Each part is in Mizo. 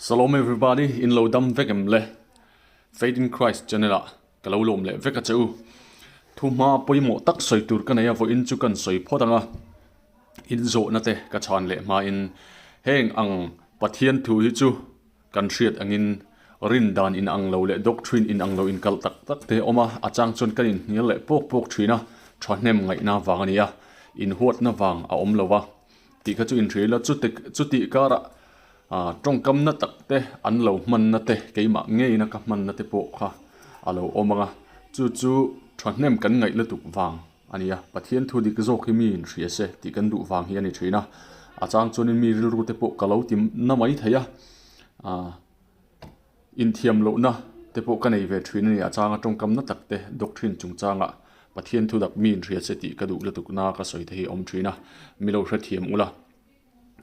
Salom everybody, in lo dam vek em le? Faith in Christ channel ah ka lo lawm leh vek a che u. Thu hma pawimawh tak sawi tur ka nei a, vawiin chu kan sawi phawt ang a. In zawhna te ka chhan leh hmain heng ang Pathian thu hi chu kan hriat angin rin dan in ang lo leh doctrine in ang lo in kalh tak tak te a awm a, a chang chuan kan inhnial leh pawk pawk thin a, thahnem ngaihna vang a ni a, inhuatna vang a awm lo va tih kha chu inhria ila chuti chutih karah ah tawngkamna tak te an lo hmanna te keimah ngeina ka hmanna te pawh kha a lo awm ang a, chu chu thahnem kan ngaih lutuk vang a ni a, Pathian thu dik zawk hi mi inhria se tih kan duh vang hi a ni thin a, a chang chuanin mi rilru te pawh ka lo ti na mai thei a, ah inthiam lohna te pawh ka nei ve thin a ni, a changa tawngkam na tak te doctrine chungchangah Pathian thu dak mi inhria se tih ka duh lutuk na ka sawi te hi a awm thin a, mi lo hrethiam ula.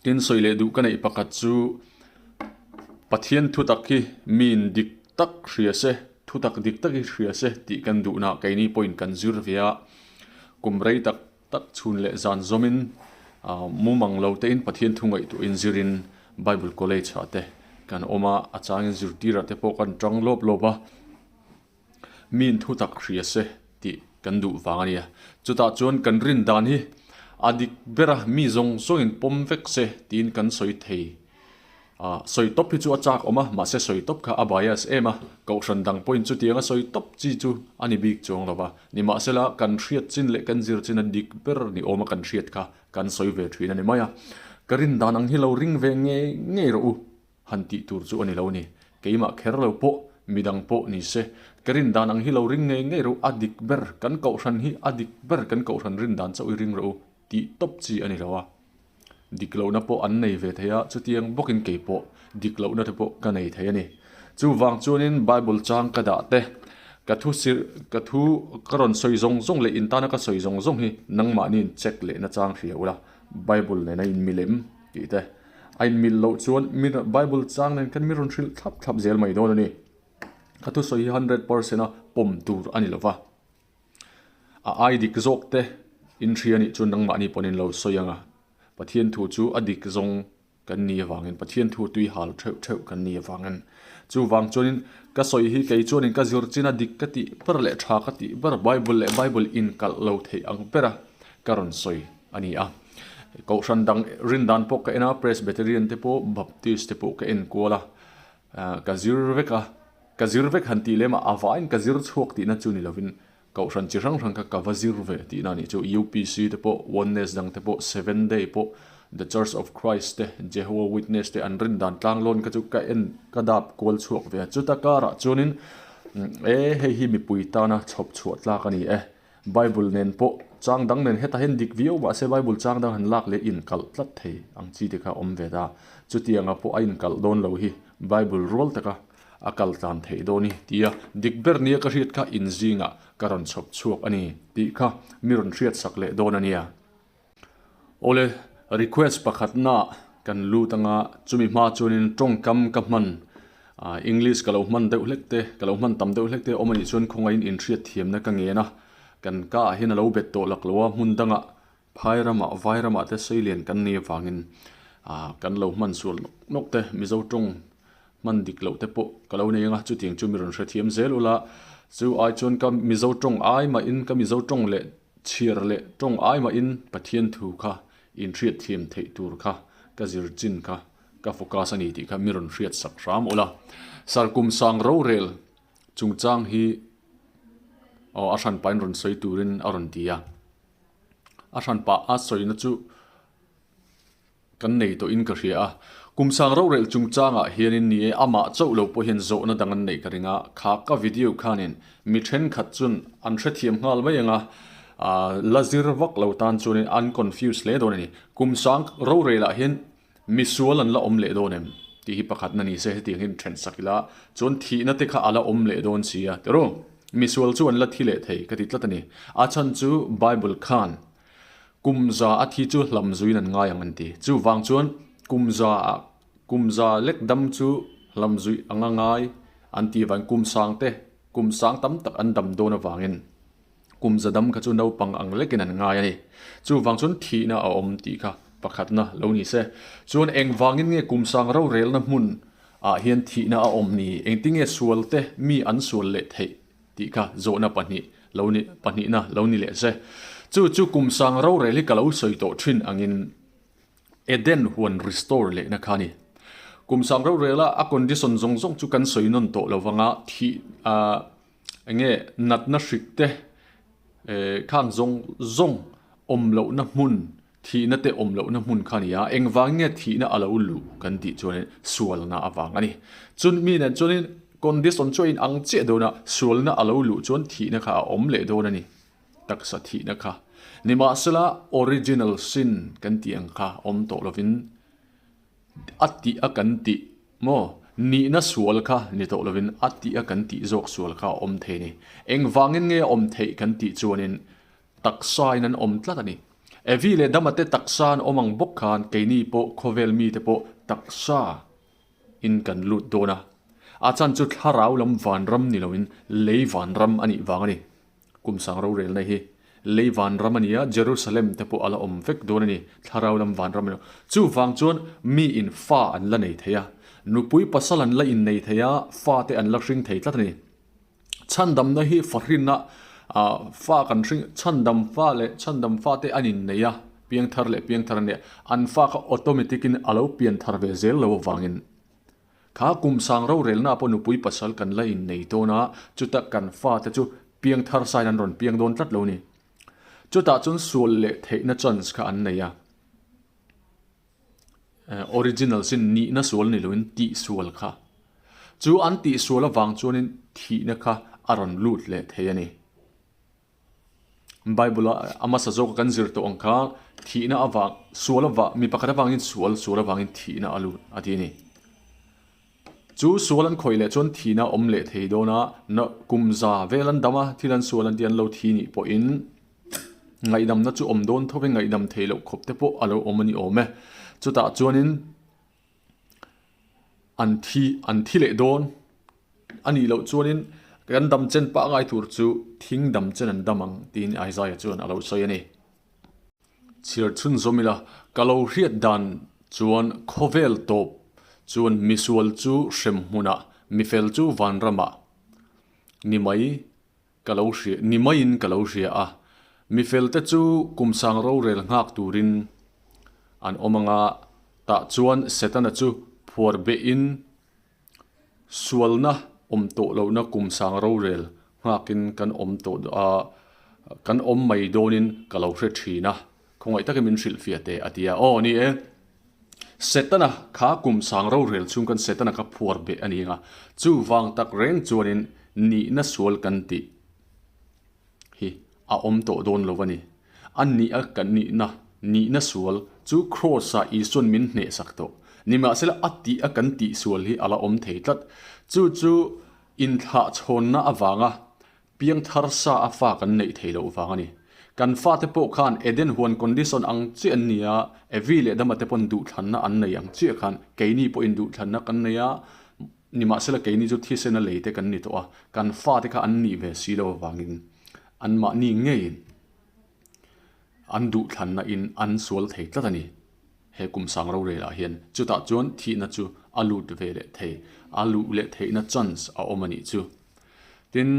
Tin sawi leh duh ka neih pakhat chu Pathian thu tak hi miin dik tak hria se, thu tak dik tak hi hria se tih kan duhna keini pawhin kan zir ve a, kum rei tak tak chhun leh zan zawmin mumang lo tein Pathian thu ngaihtuahin zirin Bible College ah te kan awm a, a changin zirtirah te pawh kan tang lawp lawp a. Miin thu tak hria se tih kan duh vang a nia. Chutah chuan kan rin dan hi a dik ber a, mi zawng zawngin pawm vek se tiin kan sawi thei. Ah, sawi tawp hi chu a chak awm a, mahse sawi tawp kha a bias em a, kohhran dang pawhin chutianga sawi tawp chi chu a ni bik chuang lo va. Nimahsela, kan hriat chin leh kan zir chin a dik ber ni awma kan hriat kha kan sawi ve thin a ni mai a. Ka rin dan ang hi lo ring ve ngei ngei rawh u. Han tih tur chu a ni lo a ni. Keimah kher lo pawh, midang pawh ni se. Ka rin dan ang hi lo ring ngei ngei rawh u, a dik ber, kan kohhran hi a dik ber, kan kohhran rin dan chauh i ring rawh u tih tawp chi a ni lo a. Dik lohna pawh an nei ve thei a, chutiang bawkin kei pawh dik lohna te pawh ka nei thei a ni. Chuvang chuanin Bible chang ka dah te, ka thu sir, ka thu ka rawn sawi zawng zawng leh intana ka sawi zawng zawng hi nangmahniin check lehna chang hria ula, Bible nena inmilem tih te. A inmilh loh chuan mi Bible chang nen khan mi rawn hrilh thlap thlap zel mai dawn a ni. Ka thusawi hi 100% a pawm tur a ni lova. A ai dik zawk te inhria nih chuan nangmahni pawhin in lo sawi ang a. Pathian thu chu a dik zawng kan ni avangin Pathian thu tui hal theuh theuh kan ni avangin. Chuvang chuanin ka sawi hi kei chuanin ka zir chin a dik ka tih ber leh tha ka tih ber Bible leh Bible inkalh lo theih ang bera ka rawn sawi a ni a. Kohhran dang rin dan pawh ka en a, Presbyterian te pawh, Baptist te pawh ka en kual a, ka zir vek a, ka zir vek han tih lem a, a vaiin ka zir chhuak tihna chu ni lovin Kohhran chi hrang hrang kha ka va zir ve tihna a nih chu. UPC te pawh, Oneness dang te pawh, Seven Day pawh, The Church of Christ te, Jehovah Witness te an rin dan tlang lawn kha chu ka en ka dap kual chhuak ve a. Chuta karah chuanin e hei hi mipui tana chhawp chhuah tlak a ni e. Bible nen pawh chang dang nen hetah hian dik viau mahse Bible chang dang han lak leh inkalh tlat thei ang chi te kha a awm ve ta. Chutianga pawh a inkalh dawn lo hi Bible rual taka a kal tlan theih dawn i tia dik ber nia ka hriat kha inzingah ka rawn chhawp chhuak a ni tih kha mi rawn hriat sak leh dawn a nia. Awle, request pakhatna kan lut anga chumi hma chuanin tawngkam ka hman English ka lo hman deuh hlek te, ka lo hman tam deuh hlek te awm anih chuan khawngaihin inhriat thiamna ka ngen a, kan ka ah hian a lo bet tawh lak lo a, hmun dangah phai ramah vai ramah te seilian kan ni avangin kan lo hman sual nawk nawk te Mizo tawng hman dik loh te pawh ka lo nei anga chutiang chu mi rawn hrethiam zel ula chu ai chuan ka Mizo tawng ai mahin ka Mizo tawng leh Chhiar leh tawng ai mahin Pathian thu kha inhriat thiam theih tur kha ka zir chin kha ka focus a ni tih kha mi rawn hriat sak hram ula. Sarkum sang rorel chungchang hi aw a hranpa in rawn sawi turin a rawn ti a. A hranpa a sawina chu Kan nei tawhin ka hria a. Kum sang rorel chungchangah hianin ni e, amah chauh lo pawh hian zawhna dang an neih ka ring a, kha ka video khanin mi thenkhat chuan an hrethiam nghal mai ang a, la zir vak lo tan chuanin an confuse hle dawn a ni. Kum sang rorelah hian misual an la awm leh dawn em tih hi pakhatna ni se, hetiang hian then sak ila chuan thihna te kha a la awm leh dawn si a, tiraw? Misual chu an la thi leh thei ka ti tlat a ni. A chhan chu Bible khan Kum za a thi chu hlam zuiin an ngai ang an ti. Chuvang chuan kum za ah kum za lek dam chu hlam zuih anga ngai an ti avangin kum sang te kum sang tam tak an dam dawn avangin kum za dam kha chu naupang ang lekin an ngai a ni. Chuvang chuan thihna a awm tih kha pakhatna lo ni se. Chuan engvangin nge kum sang rorelna hmun. ah hian thihna a awm ni? Engtinge sual te mi an sual leh theih tih kha zawhna pahnih lo ni pahnihna lo ni leh se. Chu chu kum sang rorel hi ka lo sawi tawh thin angin Eden huan restore lehna kha a ni. Kum sang rorela a condition zawng zawng chu kan sawi nawn tawh lo vanga thih ah enge natna hrik te eh khang zawng zawng awm lohna hmun Thihna te awm lohna hmun kha a ni a, engvang nge thihna a lo luh kan tih chuanin sualna avang a ni. Chun mi nen chuanin condition chu a in ang chiah dawn a, sualna a lo luh chuan thihna kha a awm leh dawn a ni, taksa thihna kha. Nimahsela original sin kan tih ang kha awm tawh lovin a tih a kan tih maw nihna sual kha ni tawh lovin a tih a kan tih zawk sual kha a awm thei a ni. Engvangin nge a awm theih kan tih chuanin Taksa in an awm tlat a ni. Evi leh Dama te taksa an awm ang bawk khan keini pawh khawvel mite pawh taksa in kan lut dawn a. A chan chu thlarau lam vanram ni loin lei vanram a nih vang a ni. Kum sang rorelna hi lei vanram a ni a, Jerusalem te pawh a la awm vek dawn a ni, thlarau lam vanram a ni lo. Chuvang chuan mi in fa an la nei thei a, nupui pasal an la innei thei a, fate an la hring thei tlat a ni. Chhandamna hi fahrinna fa kan hring, chhandam fa leh chhandam fa te an innei a, piangthar leh piangthar an nia, an fa kha automatic in a lo pianthar ve zel lo avangin kha kum sang rorelna pawh nupui pasal kan la innei dawn a, chuta kan fa te chu piangthar sain an rawn piang dawn tlat lo ni. Chutah chuan sual leh theihna chance kha an nei a. Original sin nihna sual ni loin tihsual kha. Chu an tihsual avang chuanin thihna kha a rawn lut leh thei a ni. Bible-a a hmasa zawka kan zir tawh ang kha thihna avang sual avang mi pakhat avangin sual sual avangin thihna a lut a ti a ni. Chu sual an khawih leh chuan thihna a awm leh thei dawn a, kum za vel an dam a, thil an sual an ti an lo thi nih pawhin Ngaihdamna chu awm dawn tho ve, ngaihdam theih loh khawp te pawh a lo awm a ni awm e. Chutah chuanin an thi an thi leh dawn a nih loh chuanin kan dam chen pah ngai tur chu thing dam chen an dam ang tiin Isaiah chuan a lo sawi a ni. Chhiar chhun zawm ila, ka lo hriat dan chuan khawvel tawp chuan misual chu hrem hmunah, mifel chu vanramah ni mai Ka lo hria, ni maiin ka lo hria a. Mifelte chu kum sang rorel nghak turin an awm ang a, tah chuan Setana chu phuar behin sualna awm tawh lohna kum sang rorel nghakin kan awm tawh a, kan awm mai dawnin ka lo hre thin a, khawngaih takin min hrilhfiah teh a ti a. Aw ni e. Setana kha kum sang rorel chhung khan Setana kha phuar beh a ni ang a, chuvang tak reng chuanin nihna sual kan tih hi a awm tawh dawn lo a ni. A nih a kan nihna, nihna sual chu Kraws-ah Isua'n min hnehsak tawh. Nimahsela a tih a kan tih sual hi a la awm thei tlat. Chu chu inthlahchhawnna avanga Piangthar sa a fa kan neih thei loh vang a ni. Kan fate pawh khan Eden huan condition ang chiah an ni a, Evi leh Adama te pawn duhthlanna an nei ang chiah khan keini pawhin duhthlanna kan nei a, nimahsela keini chu thisena lei te kan ni tawh a, kan fate kha an nih ve si lo avangin anmahni ngeiin an duhthlanna in an sual thei tlat a ni. He kum sang rorel ah hian chutah chuan thihna chu a lut ve leh thei, a luh leh theihna chance a awm a nih chu. Tin,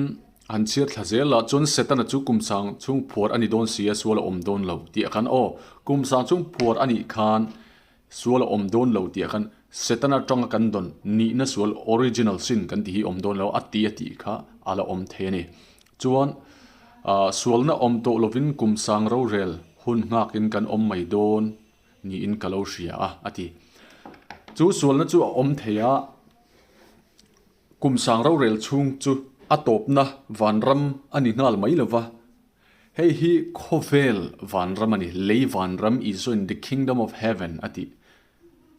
han chhiar thla zel lah chuan Setana chu kum sang chhung phuar a ni dawn si a, sual a awm dawn lo tih ah khan aw, kum sang chhung phuar a nih khan sual a awm dawn lo tih ah khan Setana atanga kan dawn nihna sual original sin kan tih hi awm dawn lo a ti a tih kha a la awm thei a ni. Chuan, sualna awm tawh lovin kum sang rorel hun nghakin kan awm mai dawn niin ka lo hria a, a ti. Chu sualna chu a awm thei a. Kum sang rorel chhung chu a tawpna vanram a ni nghal mai lova, hei hi khawvel vanram a ni, lei vanram Isuain the kingdom of heaven a tih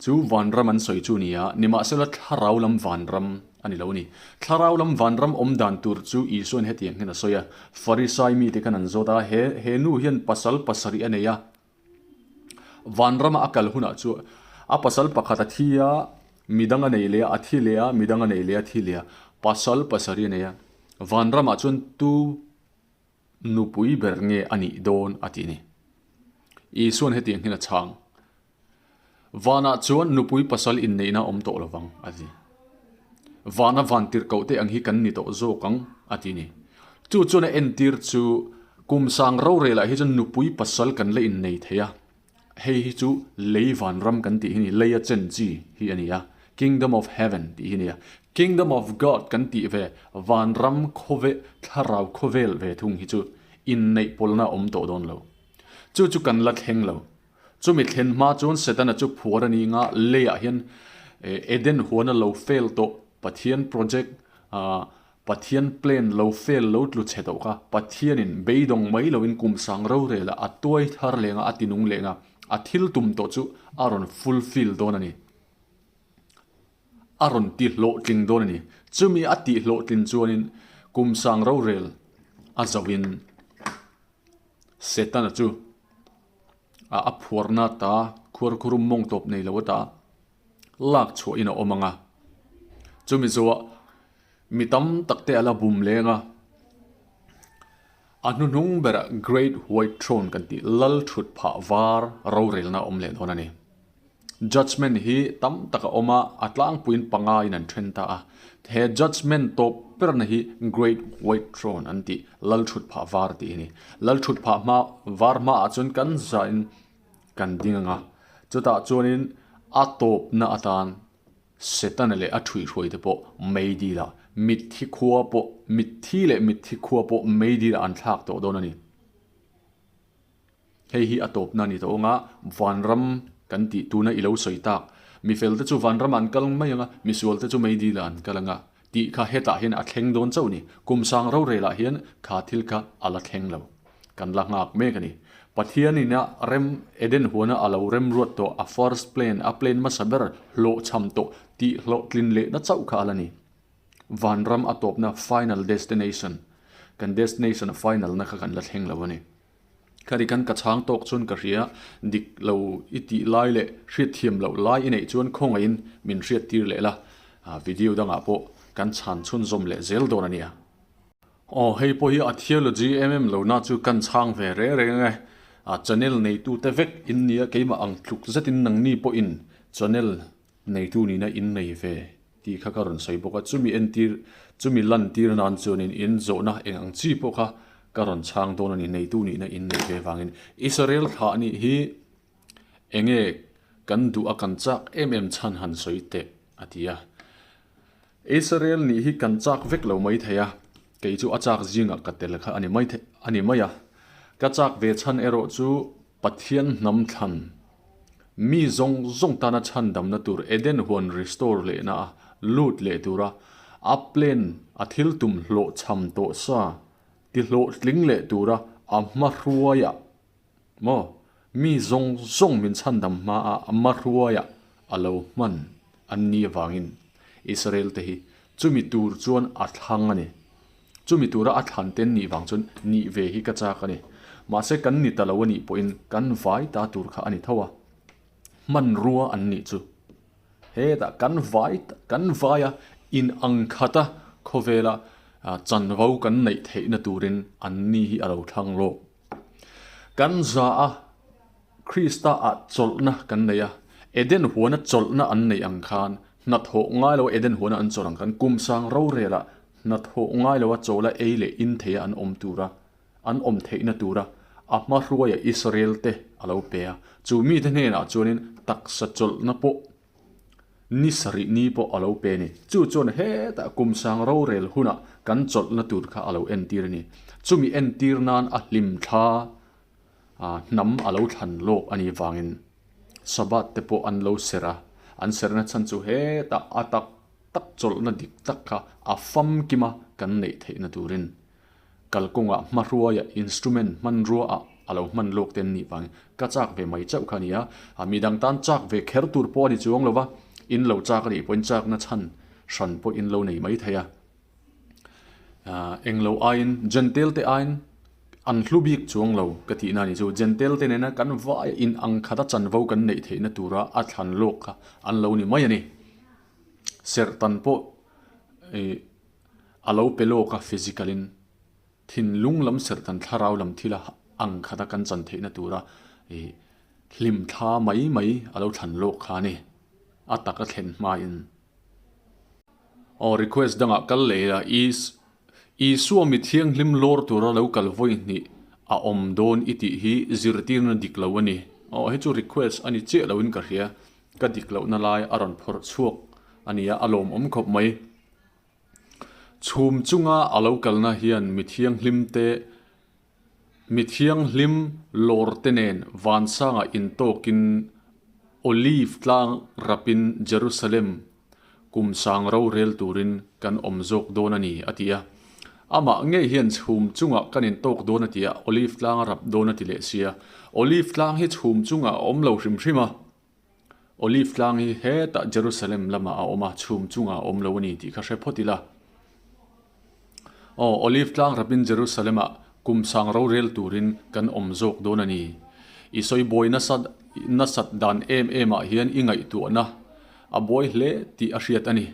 chu vanram an sawi chu a ni a, nimahsela thlarau lam vanram a ni lo a ni. Thlarau lam vanram awm dan tur chu Isuain hetiang hian a sawi a, Farisai mite khan an zawt a, he he nu hian pasal pasarih a nei a, Vanrama a kal hunah chu a pasal pakhat a thi a, midang a nei leh a, a thi leh a, midang a nei leh a, a thi leh a, pasal pasarih a nei a. Vanramah chuan tu nupui ber nge a nih dawn a tih a ni. Isua'n hetiang hian a chhang, Vanah chuan nupui pasal inneihna a awm tawh lovang a ti. Vana vantirhkohte ang hi kan ni tawh zawk ang, a ti ni. Chu chuan a entir chu kum sang rorelah hi chuan nupui pasal kan la innei thei a, hei hi chu lei vanram kan tih hi ni, leia chen chi hi a ni a, Kingdom of Heaven tih hi a ni a. Kingdom of God kan tih ve vanram khawve thlarau khawvel ve thung hi chu inneih pawlna a awm tawh dawn lo. Chu chu kan la thleng lo. Chumi thlen hma chuan Setana chu phuar a ni nga, leiah hian Eden huana lo fail tawh, Pathian project, Pathian plan lo fail lo tlu chhe tawh kha Pathianin beidawng mai loin kum sang rorel a tuai thar leng a, a tinung leng a, a thil tum tawh chu a rawn fulfill dawn a ni. A rawn ti hlawhtling dawn a ni. Chumi a tih hlawhtlin chuanin kum sang rorel a zohin Setana chu a phuarna ta khuarkhurum mawng tawp nei lo ata lak chhuahin a awm ang a. Chumi zawhah mi tam tak te a la bum leng a. A hnuhnung berah Great White Throne kan tih lal thut phah var rorelna a awm leh dawn a ni. Judgement hi tam tak a awm a, a tlangpuiin panga in an then ta a. He judgement tawp berna hi Great White Throne an tih lal thut phah var tih hi a ni. Lal thut phah hma var hmaah chuan kan zahin kan ding ang a, chutah chuanin a tawpna atan Setana leh a thuihhruai te pawh meidilah mitthi khua pawh mitthi leh mitthi khua pawh meidilah an thlak tawh dawn a ni. Hei hi a tawpna a ni tawh ang a, vanram kan tih tuna i lo sawi tak. Mifel te chu vanramah an kal mai ang a, misual te chu meidilah an kal ang a tih kha hetah hian a thleng dawn chauh a ni. Kum sang rorelah hian kha thil kha a la thleng lo. Kan la nghak mek a ni. Pathianin a rem Eden huana a lo remruat tawh a first plan, a plan hmasa ber hlawhchham tawh tih hlawhtlin lehna chauh kha a la ni. Vanram a tawpna final destination, kan destination final na kha kan la thleng lo a ni. Khati khan ka chhang tawk chuan ka hria, dik lo i tih lai leh hriatthiam loh lai i neih chuan khawngaihin min hriattir leh la, video dangah pawh kan chhan chhunzawm leh zel dawn a nia. Aw hei pawh hi a theology em em lo na chu kan chhang ve reng reng e, channel neitu te vek in nia keimah ang tluk zetin nangni pawhin channel neitu nihna in nei ve tih kha ka rawn sawi bawk a, chumi entir chumi lantir nan chuanin in zawhna eng ang chi pawh kha ka rawn chhang dawn a ni, neitu nihna in nei ve vangin Israel thlah nih hi enge kan duh a kan chak em em chhan han sawi teh a ti a. Israel nih hi kan chak vek lo mai thei a, kei chu a chak zingah ka tel kha a ni mai thei a ni mai a, ka chak ve chhan erawh chu Pathian hnam thlan mi zawng zawng tana chhandamna tur Eden huan restore lehna a lut leh tura a plan a thil tum hlawhchham tawh sa ti hlawhtling leh tura a hmahruaiah Maw? Mi zawng zawng min chhandam hmaa a hmahruaia a lo hman an ni avangin Israel te hi chumi tur chuan a thlang a ni. Chumi tura a thlan te an nih vang chuan nih ve hi ka chak a ni. Mahse kan ni ta lo a nih pawhin kan vai ta tur kha a ni tho a. Hmanrua an nih chu hetah kan vai kan vaia in ang khata khawvela chanvo kan neih theihna turin an ni hi a lo thlang lawk. Kan za a, Krista ah chawlhna kan nei a, Eden huana chawlhna an neih ang khan hnathawh ngai lo a Eden huana an chawlh ang khan kum sang rorel ah hnathawh ngai lo a chawla ei leh in theia an awm tura an awm theihna tura a hmahruaia Israel te a lo pe a, chu mite hnenah chuanin taksa chawlhna pawh Ni sarih ni pawh a lo pe a ni. Chu chuan hetah kum sang rorel hunah kan chawlhna tur kha a lo entir a ni. Chumi entir nan a hlim thla hnam a lo thlan lawk a nih vangin Sabbath te pawh an lo serh a. An serhna chhan chu hetah a tak tak chawlhna dik tak kha a famkima kan neih theihna turin Kalkawngah hmahruaia instrument hmanruaah a lo hman lawk te an nih vangin ka chak ve mai chauh kha a ni a, midang tan chak ve kher tur pawh a ni chuang lo va, in lo chak a nih pawhin chakna chhan hran pawh in lo nei mai thei a. Englo aiin Jentail te aiin an hlu bik chuang lo ka tihna a ni chu, Jentail te nena kan vai in ang khata chanvo kan neih theihna tura a thlan lawk kha an lo ni mai a ni. Serhtan pawh ih. A lo pe lawk a physical in thinlung lam serh kan thlarau lam thil a ang khat a kan chan theihna tura ih hlim thla mai mai a lo thlan lawk kha a ni. A tak a thlen hma in. Aw request dangah kal leh ila Is Isua mi thianghlim lawr tura lo kal vawi hnih a awm dawn i tih hi zirtirna dik lo a ni. Aw hei chu request a ni chiah loin ka hria. Ka dik lohna lai a rawn phawrh chhuak a nia a lawmawm khawp mai. Chhum chunga a lo kalna hian mi thianghlim te Mi thianghlim lawr te nen vansangah intawkin Olive tlang rapin Jerusalem kum sang rorel turin kan awm zawk dawn a ni, a ti a. Amah ngei hian chhum chungah kan intawk dawn a ti a, Olive tlang a rap dawn a ti leh sia. Olive tlang hi chhum chungah a awm lo hrim hrim a. Olive tlang hi hetah Jerusalem lamah a awm a, chhum chungah a awm lo a ni tih kha hre phawt ila. Aw, Olive tlang rapin Jerusalem-ah kum sang rorel turin kan awm zawk dawn a ni. I sawi buai nasa nasat dan em em ah hian i ngaihtuahna a buai hle tih a hriat a ni.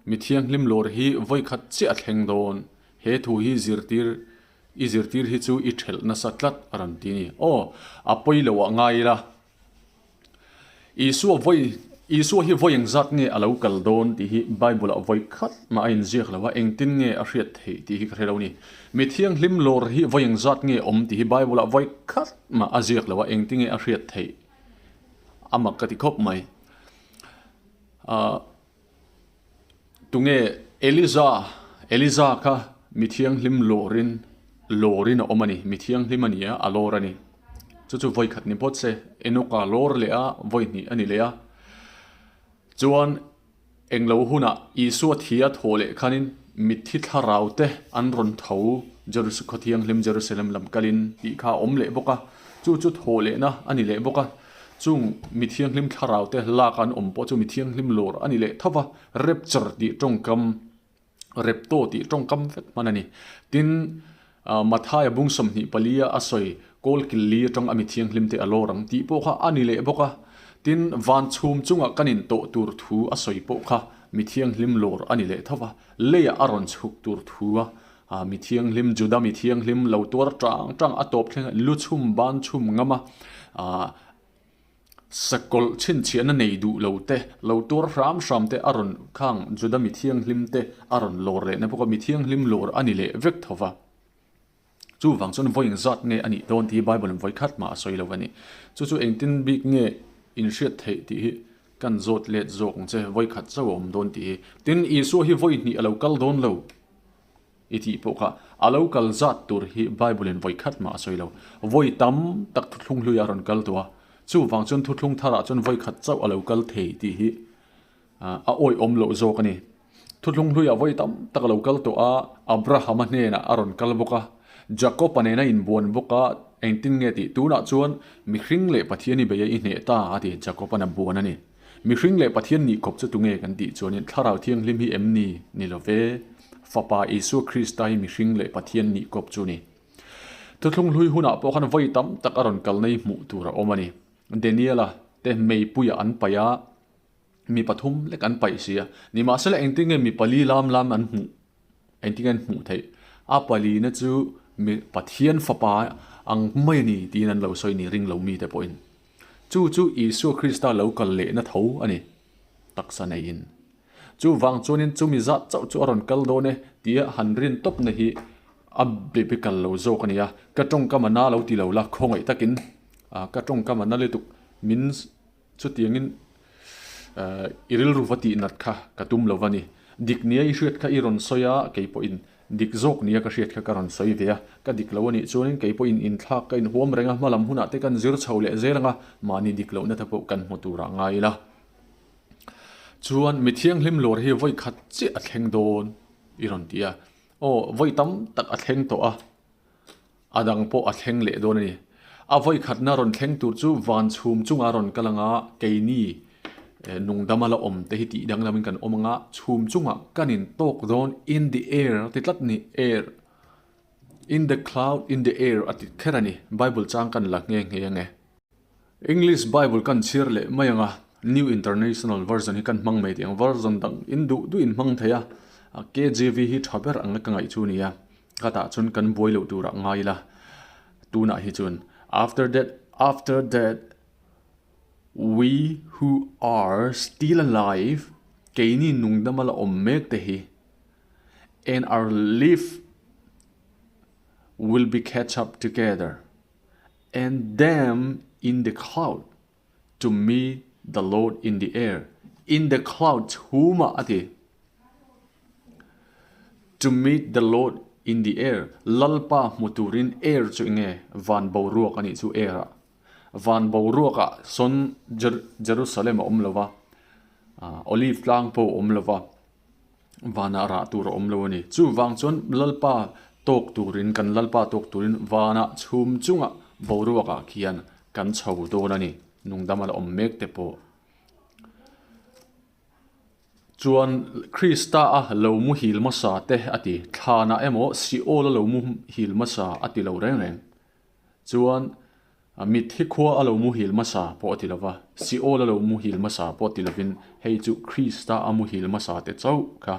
Mi thianghlim lawr hi vawikhat chiah a thleng dawn. He thu hi zirtir i zirtir hi chu i thelh nasa tlat a rawn ti a ni. Aw, a pawi lo ah ngai ila. Isua vawi Isua hi vawi engzat nge a lo kal dawn tih hi Bible ah vawi khat mah a inziak lo a, engtin nge a hriat theih tih hi ka hre lo a ni. Mi thianghlim lawr hi vawi engzat nge awm tih hi Bible ah vawi khat mah a ziak lo a, engtin nge a hriat theih a mak ka ti khawp mai. Ahh. Tunge Eliza? Eliza kha mi thianghlim lawrin lawrin a awm a ni. Mi thianghlim a ni a, a lawr a ni. Chu chu vawi khat ni phawt se, Enoka lawr leh a, vawi hnih a ni leh a. Chuan englo hunah Isua thi a thawh leh khanin mitthi thlarau te an rawn tho Jerusalem khaw thianghlim Jerusalem lam kalin tih kha a awm leh bawk a. Chu chu thawh lehna a ni leh bawk a. Chung mi thianghlim thlarau te lak an awm pawh chu mi thianghlim lawr a ni leh tho va, rapture tih tawngkam, repto tih tawngkam vek hman a ni. Tin, Mathaia bung 24 a a sawi kawl kil li atang a mi thianghlim te a lawr ang tih pawh kha a ni leh bawk a. Tin, van chhum chungah kan intawh tur thu a sawi pawh kha mi thianghlim lawr a ni leh tho va, leiah a rawn chhuk tur thu a Mi thianghlim, Juda mi thianghlim lo tuar tang tang a tawp thleng a, lu chhum ban chhum ngam a, sakawlh chhinchhiahna nei duh lo te, lo tuar hram hram te a rawn khang Juda mi thianghlim te a rawn lawr lehna bawk a, mi thianghlim lawr a ni leh vek tho va. Chuvang chuan vawi engzat nge a nih dawn tih hi Bible in vawi khat mah a sawi lo a ni. Chu chu engtin bik nge inhriat theih tih hi kan zawt let zawk ang che, vawi khat chauh a awm dawn tih hi. Tin, Isua hi vawi hnih a lo kal dawn lo. I tih pawh kha a lo kal zat tur hi Bible in vawi khat mah a sawi lo. Vawi tam tak thuthlung hlui a rawn kal tawh a, chuvang chuan thuthlung tharah chuan vawi khat chauh a lo kal thei tih hi a awihawm loh zawk a ni. Thuthlung hluiah vawi tam tak a lo kal tawh a, Abrahama hnenah a rawn kal bawk a, Jakob-a nena inbuan bawk a, engtin nge tih tunah chuan mihring leh Pathian i bei a i hneh ta a ti, Jakob-a'n a buan a ni. Mihring leh Pathian nih khawp chu tunge kan tih chuanin Thlarau Thianghlim hi em ni? Ni lo ve. Fapa Isua Krista hi mihring leh Pathian nih kawp chu ni. Thuthlung hlui hunah pawh khan vawi tam tak a rawn kalna hi hmuh tur a awm a ni. Daniela te meipuiah an paih a, mi pathum lek an paih si a. Nimahsela engtin nge mi pali lam lam an hmuh? Engtin nge an hmuh theih? A palina chu mi Pathian Fapa ang mai a ni tiin an lo sawi ni ring lo mite pawhin. Chu chu Isua Krista lo kal lehna tho a ni, taksa neiin. Chuvang chuanin chumi zat chauh chu a rawn kal dawn e tia han rin tawpna hi a biblical lo zawk a ni a. Ka tawngkam a na lo ti lo la, khawngaih takin ka tawngkam a na lutuk min chutiangin i rilru va tih nat kha ka tum lo va ni. Dik nia i hriat kha i rawn sawi a, kei pawhin Dik zawk nia ka hriat kha ka rawn sawi ve a, ka dik lo a nih chuanin kei pawhin inthlak ka inhuam reng a, hmalam hunah te kan zir chho leh zel ang a, mahni dik lohna te pawh kan hmu turah ngai ila. Chuan mi thianghlim lawr hi vawi khat chiah a thleng dawn i rawn ti a, aw vawi tam tak a thleng tawh a, A dang pawh a thleng leh dawn a ni. A vawikhatna rawn thleng tur chu van chhum chunga rawn kal anga keini nungdama la awm te hi tih danglamin kan awm anga chhum chungah kan in tawk dawn in the air a ti tlat ni air in the cloud in the air a ti kher a ni Bible chang kan la nghe nghe ange. English Bible kan chhiar leh mai anga New International Version hi kan hmang mai tih ang version dang in duh duh in hmang thei a KJV hi tha ber ang ka ngaih chu nia ka tah chuan kan buai loh turah ngai ila tunah hi chuan after that after that we who are still alive. Keini nungdama la awm mek te hi and are live will be catch up together and them in the cloud to meet the Lord in the air in the cloud chhumah a ti to meet the Lord in the air Lalpa hmu turin air chu enge van boruak a nih chu air ah Van boruakah sawn Jerusalem a awm lo va, Olive tlang pawh a awm lo va, vanah rah tur a awm lo a ni. Chuvang chuan Lalpa tawk turin, kan Lalpa tawk turin vanah chhum chungah boruakah khian kan chho dawn a ni, nungdam a la awm mek te pawh. Chuan Krista a lo muhil hmasa te a ti, thlanah emaw Seol a lo muhil hmasa a ti lo reng reng. Chuan mitthi khua a lo muhil hmasa pawh a ti lova, Seol a lo muhil hmasa pawh ti lovin hei chu Krista a muhil hmasa te chauh kha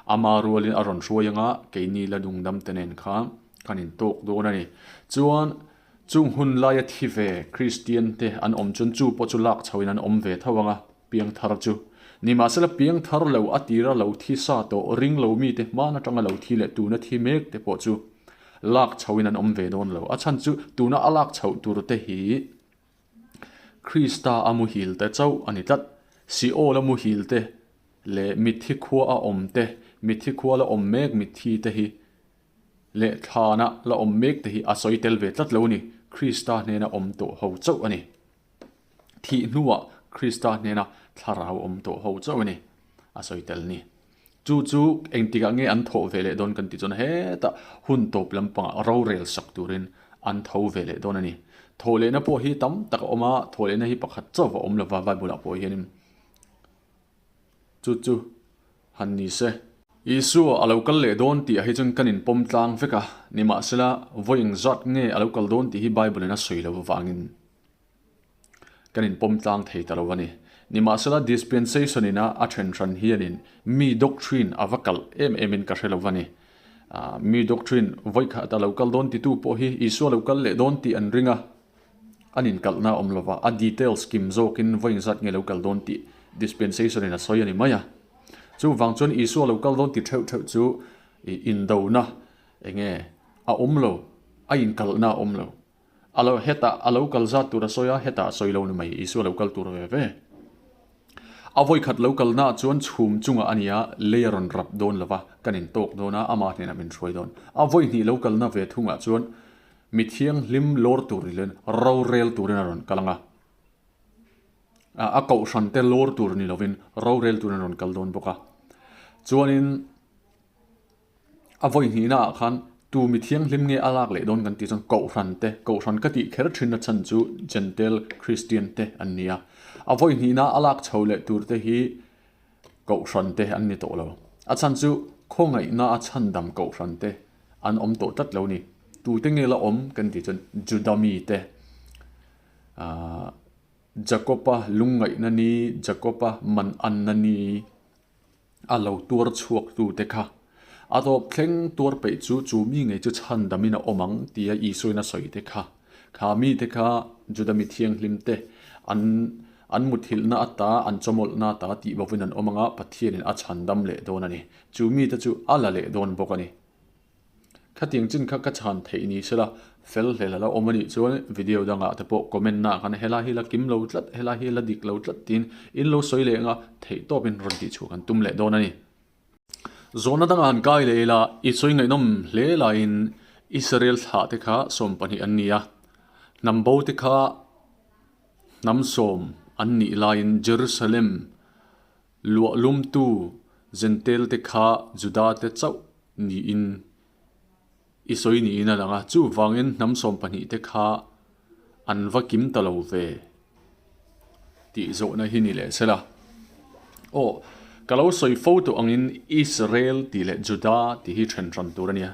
ama rualin a rawn hruai anga keini la dungdam te nen kha kan intawk dawn a ni. Chuan chung hun laia thi ve Kristian te an awm chuan chu pawh chu lak chhoin an awm ve tho anga piangthar chu. Nimahsela piangthar lo a tira lo thi sa tawh ring lo mite hman atanga lo thi leh tuna thi mek te pawh chu Lak chhoin an awm ve dawn lo. A chhan chu tuna a lak chhoh tur te hi Krista a muhil te chauh a ni tlat. Seol a muhil te leh mitthi khua a awm te, mitthi khua la awm mek mitthi te hi leh thlana la awm mek te hi a sawi tel ve tlat lo a ni. Krista hnena awm tawh ho chauh a ni. Thih hnuah Krista hnena thlarau awm tawh ho chauh a ni a sawi tel ni. Chu chu engtikah nge an thawh ve leh dawn kan tih chuan hetah hun tawp lampangah rorel sak turin an tho ve leh dawn a ni. Thawh lehna pawh hi tam tak a awm a, thawh lehna hi pakhat chauh a awm lova Bible ah pawh hianin chu chu han ni se. Isua a lo kal leh dawn tih ah hi chuan kan inpawm tlang vek a, nimahsela vawi engzat nge a lo kal dawn tih hi Bible in a sawi lo avangin Kan inpawm tlang thei ta lo a ni. Nimahsela dispensation ina a then hran hianin mi doctrine a va kalh em em in ka hre lo a ni. Mi doctrine vawikhat a lo kal dawn titu pawh hi Isua lo kal leh dawn tih an ring a, an inkalhna a awm lo va, a details kim zawkin vawi engzat nge lo kal dawn tih dispensation in a sawi a ni mai a. Chuvang chuan Isua lo kal dawn ti theuh theuh chu indona enge a awm lo, a inkalhna a awm lo. A lo hetah a lo kal zat tur a sawi a, hetah a sawi lo ni mai, Isua lo kal tur ve ve. A vawikhat lo kalnaah chuan chhum chungah a nia, lei a rawn rap dawn lo va, kan intawk dawn a, amah hnenah min hruai dawn. A vawihnih lo kalna ve thungah chuan mi thianghlim lawr tur ni loin rorel turin a rawn kal ang a, a kohhran te lawr tur ni lovin rorel turin a rawn kal dawn bawk a. Chuanin. A vawi hnihna ah khan tu mi thianghlim nge a lak leh dawn kan tih chuan Kohhran te, Kohhran ka tih kher thin na chhan chu Gentile Christian te an ni a. A vawi hnihna a lak chho leh tur te hi Kohhran te an ni tawh lo. A chhan chu khawngaihna a chhandam Kohhran te an awm tawh tlat lo ni. Tu te nge la awm kan tih chuan Juda mi te ahh Jakob-a lungngaihna ni, Jakob-a man anna ni, A lo tuar chhuak tu te kha a tawp thleng tuar peih chu chu mi ngei chu chhan damin a awm ang tia Isuain a sawi te kha. Kha mi te kha Juda mi thianghlim te an an muthilhna ata an chawmawlhna ata tih bovin an awm ang a, Pathianin a chhan dam leh dawn a ni. Chu mi te chu a la leh dawn bawk a ni. Khatiang chin kha ka chhan theih ni sela, fel hlel a lo awm a nih chuan video dangah te pawh comment naah khan helai hi la kim lo tlat, helai hi la dik lo tlat tiin in lo sawi leh anga theih tawpin rawn tih chhuah kan tum leh dawn a ni. Zawhna dangah han kai leh ila, i sawi ngaihnawm hle laiin Israel thlah te kha 12 an ni a, hnam bo te kha hnam sawm an nih laiin Jerusalem luahlumtu Jentail te kha Juda te chauh niin i sawi niin a lang a, chuvangin hnam 12 te kha an va kim ta lo ve tih zawhna hi ni leh sela. Aw, ka lo sawi fo tawh angin Israel tih leh Juda tih hi then hran tur a nia.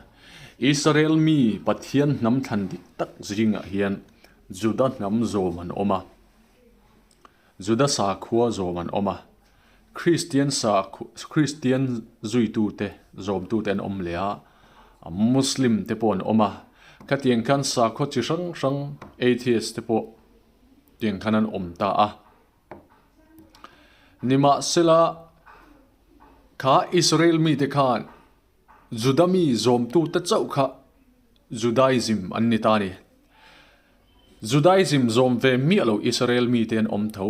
Israel mi Pathian hnam thlan dik tak zingah hian Juda hnam zawm an awm a. Juda sakhua zawm an awm a, Kristian Kristian zuitute zawmtute an awm leh a, Muslim te pawh an awm a, khatiang khan sakhua chi hrang hrang atheist te pawh tiang khan an awm ta a. Nimahsela. Kha Israel mite khan Juda mi zawmtute chauh kha Judaism an ni ta a ni. Judaism zawm ve miah lo Israel mite an awm tho.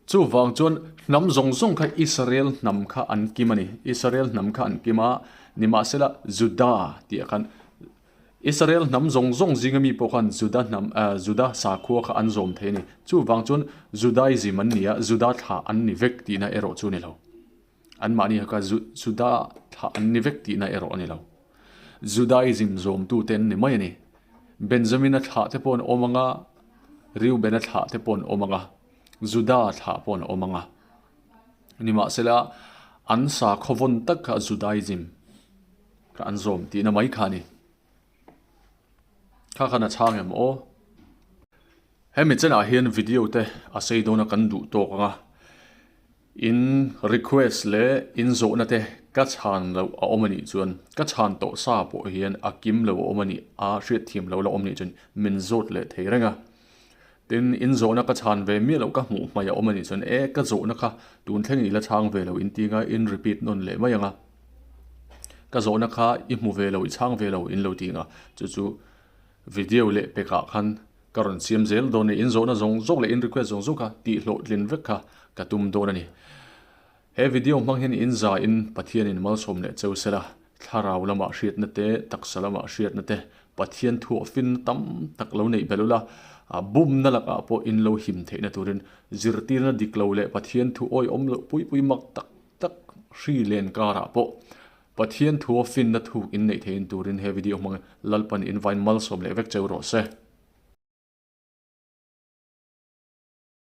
Chuvang chuan hnam zawng zawng kha Israel hnam kha an kim a ni. Israel hnam kha an kim a, nimahsela Juda tih ah khan Israel hnam zawng zawng zinga mi pawh khan Juda hnam Juda sakhua kha an zawm thei a ni. Chuvang chuan Judaism an ni a, Juda thlah an ni vek tihna erawh chu a ni lo. Anmahni kha Juda thlah an ni vek tihna erawh a ni lo. Judaism zawmtute an ni mai a ni. Benjamina thlah te pawh an awm ang a, Reubena thlah te pawh an awm ang a, Juda thlah pawh an awm ang a. Nimahsela, an sakhaw vawn tak kha Judaism kha an zawm tihna mai kha a ni. Kha khan a chhang em aw? Hemi chenah hian video te a sei dawn a kan duh tawk ang a. In request leh in zawhna te ka chhan loh a awm a nih chuan, ka chhan tawh sa pawh hian a kim lo a awm a nih, a hriatthiam lo la awm nih chuan min zawt leh thei reng a. Tin, in zawhna ka chhan ve miah loh ka hmuh hmaih a awm a nih chuan e ka zawhna kha tun thlengin i la chhang ve lo in ti anga in repeat nawn leh mai ang a. Ka zawhna kha i hmu ve lo, i chhang ve lo in lo ti ang a, chu chu video leh pekah khan Ka rawn siam zel dawn a ni. In zawhna zawng zawng leh in request zawng zawng kha tih hlawhtlin vek kha ka tum dawn a ni. He video hmang hian in za in Pathian in malsawm leh cheu sela, thlarau lamah hriatna te, taksa lamah hriatna te, Pathian thuah finna tam tak lo neih belh ula, bumna lakah pawh in lo him theihna turin zirtirna dik lo leh Pathian thu awihawm loh pui pui mak tak tak hri len karah pawh Pathian thuah finna thuk in neih theihin turin he video hmang Lalpan in vain malsawm leh vek cheu rawh se.